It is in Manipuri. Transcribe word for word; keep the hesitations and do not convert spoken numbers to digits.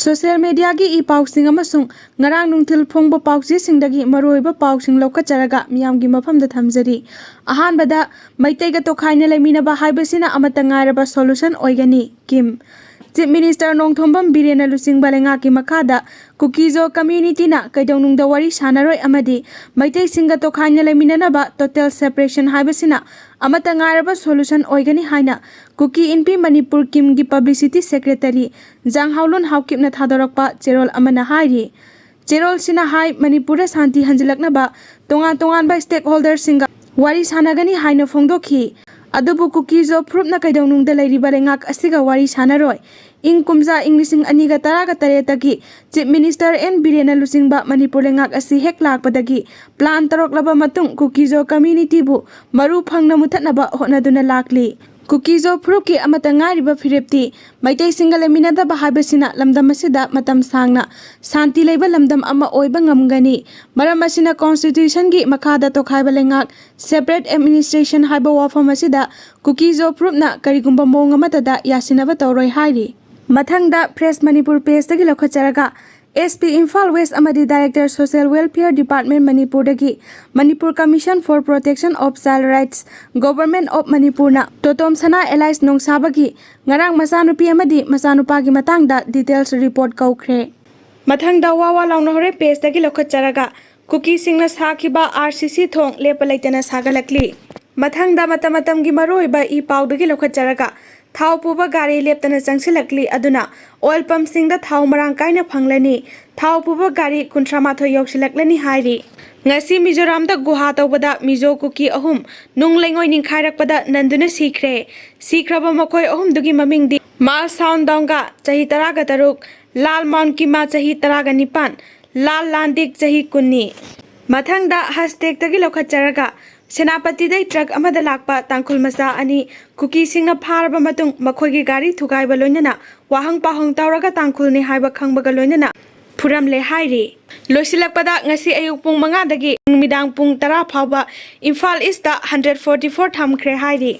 ꯁꯣꯁꯤꯌꯦꯜ ꯃꯦꯗꯤꯌꯥꯒꯤ ꯏ ꯄꯥꯎꯁꯤꯡ ꯑꯃꯁꯨꯡ ꯉꯔꯥꯡ ꯅꯨꯡꯊꯤꯜ ꯐꯣꯡꯕ ꯄꯥꯎꯆꯦꯁꯤꯡꯗꯒꯤ ꯃꯔꯨꯑꯣꯏꯕ ꯄꯥꯎꯁꯤꯡ ꯂꯧꯈꯠꯆꯔꯒ ꯃꯤꯌꯥꯝꯒꯤ ꯃꯐꯝꯗ ꯊꯝꯖꯔꯤ꯫ ꯑꯍꯥꯟꯕꯗ, ꯃꯩꯇꯩꯒ ꯇꯣꯈꯥꯏꯅ ꯂꯩꯃꯤꯟꯅꯕ ꯍꯥꯏꯕꯁꯤꯅ ꯑꯃꯠꯇ ꯉꯥꯏꯔꯕ solution ꯑꯣꯏꯒꯅꯤ, ꯀꯤꯝ꯫ ꯆꯤꯐ ꯃꯤꯅꯤꯁꯇꯔ ꯅꯣꯡꯊꯣꯝꯕꯝ ꯕꯤꯔꯦꯟꯅ ꯂꯨꯆꯤꯡꯕ ꯂꯩꯉꯥꯛꯀꯤ ꯃꯈꯥꯗ ꯀꯨꯀꯤꯖꯣ ꯀꯝꯃ꯭ꯌꯨꯅꯤꯇꯤꯅ ꯀꯩꯗꯧꯅꯨꯡꯗ ꯋꯥꯔꯤ ꯁꯥꯟꯅꯔꯣꯏ ꯑꯃꯗꯤ ꯃꯩꯇꯩꯁꯤꯡꯒ ꯇꯣꯈꯥꯏꯅ ꯂꯩꯃꯤꯟꯅꯅꯕ total separation ꯍꯥꯏꯕꯁꯤꯅ ꯑꯃꯠꯇ ꯉꯥꯏꯔꯕ solution ꯑꯣꯏꯒꯅꯤ ꯍꯥꯏꯅ ꯀꯨꯀꯤ ꯏꯟꯄꯤ ꯃꯅꯤꯄꯨꯔ ꯀꯤꯝꯒꯤ ꯄꯕ꯭ꯂꯤꯁꯤꯇꯤ ꯁꯦꯀ꯭ꯔꯦꯇꯔꯤ ꯖꯥꯡꯍꯥꯎꯂꯨꯟ ꯍꯥꯎꯀꯤꯞꯅ ꯊꯥꯗꯣꯔꯛꯄ ꯆꯦꯔꯣꯜ ꯑꯃꯅ ꯍꯥꯏꯔꯤ꯫ ꯆꯦꯔꯣꯜꯁꯤꯅ ꯍꯥꯏ, ꯃꯅꯤꯄꯨꯔꯗ ꯁꯥꯟꯇꯤ ꯍꯟꯖꯤꯜꯂꯛꯅꯕ ꯇꯣꯉꯥꯟ ꯇꯣꯉꯥꯟꯕ stakeholderꯁꯤꯡꯒ ꯋꯥꯔꯤ ꯁꯥꯟꯅꯒꯅꯤ ꯍꯥꯏꯅ ꯐꯣꯡꯗꯣꯛꯈꯤ꯫ ꯑꯗꯨꯕꯨ ꯀꯨꯀꯤꯖꯣ ꯐꯨꯔꯨꯞꯅ ꯀꯩꯗꯧꯅꯨꯡꯗ ꯂꯩꯔꯤꯕ ꯂꯩꯉꯥꯛ ꯑꯁꯤꯒ ꯋꯥꯔꯤ ꯁꯥꯟꯅꯔꯣꯏ꯫ ꯏꯪ ꯀꯨꯝꯖꯥ ꯏꯪ ꯂꯤꯁꯤꯡ ꯑꯅꯤꯒ ꯇꯔꯥꯒ ꯇꯔꯦꯠꯇꯒꯤ ꯆꯤꯐ ꯃꯤꯅꯤꯁꯇꯔ ꯑꯦꯟ ꯕꯤꯔꯦꯟꯅ ꯂꯨꯆꯤꯡꯕ ꯃꯅꯤꯄꯨꯔ ꯂꯩꯉꯥꯛ ꯑꯁꯤ ꯍꯦꯛ ꯂꯥꯛꯄꯗꯒꯤ plan ꯇꯧꯔꯛꯂꯕ ꯃꯇꯨꯡ ꯀꯨꯀꯤꯖꯣ ꯀꯝꯃ꯭ꯌꯨꯅꯤꯇꯤꯕꯨ ꯃꯔꯨ ꯐꯪꯅ ꯃꯨꯊꯠꯅꯕ ꯍꯣꯠꯅꯗꯨꯅ ꯂꯥꯛꯂꯤ꯫ ꯀꯨꯀꯤꯖꯣ ꯐꯨꯔꯨꯞꯀꯤ ꯑꯃꯠꯇ ꯉꯥꯏꯔꯤꯕ ꯐꯤꯔꯦꯞꯇꯤ ꯃꯩꯇꯩꯁꯤꯡꯒ ꯂꯩꯃꯤꯟꯅꯗꯕ ꯍꯥꯏꯕꯁꯤꯅ ꯂꯝꯗꯝ ꯑꯁꯤꯗ ꯃꯇꯝ ꯁꯥꯡꯅ ꯁꯥꯟꯇꯤ ꯂꯩꯕ ꯂꯝꯗꯝ ꯑꯃ ꯑꯣꯏꯕ ꯉꯝꯒꯅꯤ꯫ ꯃꯔꯝ ꯑꯁꯤꯅ constitutionꯒꯤ ꯃꯈꯥꯗ ꯇꯣꯈꯥꯏꯕ ꯂꯩꯉꯥꯛ, separate administration ꯍꯥꯏꯕ ꯋꯥꯐꯝ ꯑꯁꯤꯗ ꯀꯨꯀꯤꯖꯣ ꯐꯨꯔꯨꯞꯅ ꯀꯔꯤꯒꯨꯝꯕ ꯃꯑꯣꯡ ꯑꯃꯠꯇꯗ ꯌꯥꯁꯤꯟꯅꯕ ꯇꯧꯔꯣꯏ ꯍꯥꯏꯔꯤ꯫ ꯃꯊꯪꯗ Press Manipur pageꯇꯒꯤ ꯂꯧꯈꯠꯆꯔꯒ, S P ꯏꯝꯐꯥꯜ ꯋꯦꯁ ꯑꯃꯗꯤ Director Social Welfare Department ꯃꯅꯤꯄꯨꯔꯗꯒꯤ Manipur Commission for Protection of Child Rights, Government of ꯃꯅꯤꯄꯨꯔꯅ ꯇꯣꯇꯣꯝ ꯁꯅꯥ alias ꯅꯣꯡꯁꯥꯕꯒꯤ ꯉꯔꯥꯡ ꯃꯆꯥꯅꯨꯄꯤ ꯑꯃꯗꯤ ꯃꯆꯥꯅꯨꯄꯥꯒꯤ ꯃꯇꯥꯡꯗ details report ꯀꯧꯈ꯭ꯔꯦ꯫ ꯃꯊꯪꯗ ꯋꯥ ꯋꯥ ꯂꯥꯎꯅ ꯍꯣꯔꯦꯟ pageꯇꯒꯤ ꯂꯧꯈꯠꯆꯔꯒ, ꯀꯨꯀꯤꯁꯤꯡꯅ ꯁꯥꯈꯤꯕ R C C ꯊꯣꯡ ꯂꯦꯞꯄ ꯂꯩꯇꯅ ꯁꯥꯒꯠꯂꯛꯂꯤ꯫ ꯃꯊꯪꯗ ꯃꯇꯝ ꯃꯇꯝꯒꯤ ꯃꯔꯨꯑꯣꯏꯕ ꯏ ꯄꯥꯎꯗꯒꯤ ꯂꯧꯈꯠꯆꯔꯒ, ꯊꯥꯎ ꯄꯨꯕ ꯒꯥꯔꯤ ꯂꯦꯞꯇꯅ ꯆꯪꯁꯤꯜꯂꯛꯂꯤ꯫ ꯑꯗꯨꯅ oil pumpꯁꯤꯡꯗ ꯊꯥꯎ ꯃꯔꯥꯡ ꯀꯥꯏꯅ ꯐꯪꯂꯅꯤ꯫ ꯊꯥꯎ ꯄꯨꯕ ꯒꯥꯔꯤ ꯀꯨꯟꯊ꯭ꯔꯥ ꯃꯥꯊꯣꯏ ꯌꯧꯁꯤꯜꯂꯛꯂꯅꯤ ꯍꯥꯏꯔꯤ꯫ ꯉꯁꯤ ꯃꯤꯖꯣꯔꯥꯝꯗ ꯒꯨꯍꯥ ꯇꯧꯕꯗ ꯃꯤꯖꯣ ꯀꯨꯀꯤ ꯑꯍꯨꯝ ꯅꯨꯡ ꯂꯩꯉꯣꯏ ꯅꯤꯡꯈꯥꯏꯔꯛꯄꯗ ꯅꯟꯗꯨꯅ ꯁꯤꯈ꯭ꯔꯦ꯫ ꯁꯤꯈ꯭ꯔꯕ ꯃꯈꯣꯏ ꯑꯍꯨꯝꯗꯨꯒꯤ ꯃꯃꯤꯡꯗꯤ ꯃꯥꯜ ꯁꯥꯎꯟ ꯗꯥꯎꯡꯒꯥ, ꯆꯍꯤ ꯇꯔꯥꯒ ꯇꯔꯨꯛ, ꯂꯥꯜ ꯃꯥꯎꯟ ꯀꯤꯃꯥ, ꯆꯍꯤ ꯇꯔꯥꯒ ꯅꯤꯄꯥꯟ, ꯂꯥꯜ ꯂꯥꯟꯗꯤꯛ, ꯆꯍꯤ ꯀꯨꯟꯅꯤ꯫ ꯃꯊꯪꯗ ꯍꯁꯇꯦꯛꯇꯒꯤ ꯂꯧꯈꯠꯆꯔꯒ, ꯁꯦꯅꯥꯄꯇꯤꯗꯩ ꯇ꯭ꯔꯛ ꯑꯃꯗ ꯂꯥꯛꯄ ꯇꯥꯡꯈꯨꯜ ꯃꯆꯥ ꯑꯅꯤ ꯀꯨꯀꯤꯁꯤꯡꯅ ꯐꯥꯔꯕ ꯃꯇꯨꯡ ꯃꯈꯣꯏꯒꯤ ꯒꯥꯔꯤ ꯊꯨꯒꯥꯏꯕ ꯂꯣꯏꯅꯅ ꯋꯥꯍꯪ ꯄꯥꯎꯍꯪ ꯇꯧꯔꯒ ꯇꯥꯡꯈꯨꯜꯅꯤ ꯍꯥꯏꯕ ꯈꯪꯕꯒ ꯂꯣꯏꯅꯅ ꯐꯨꯔꯝꯂꯦ ꯍꯥꯏꯔꯤ꯫ ꯂꯣꯏꯁꯤꯜꯂꯛꯄꯗ ꯉꯁꯤ ꯑꯌꯨꯛ ꯄꯨꯡ ꯃꯉꯥꯗꯒꯤ ꯅꯨꯃꯤꯗꯥꯡ ꯄꯨꯡ ꯇꯔꯥ ꯐꯥꯎꯕ Imphal east hundred forty four ꯊꯝꯈ꯭ꯔꯦ ꯍꯥꯏꯔꯤ꯫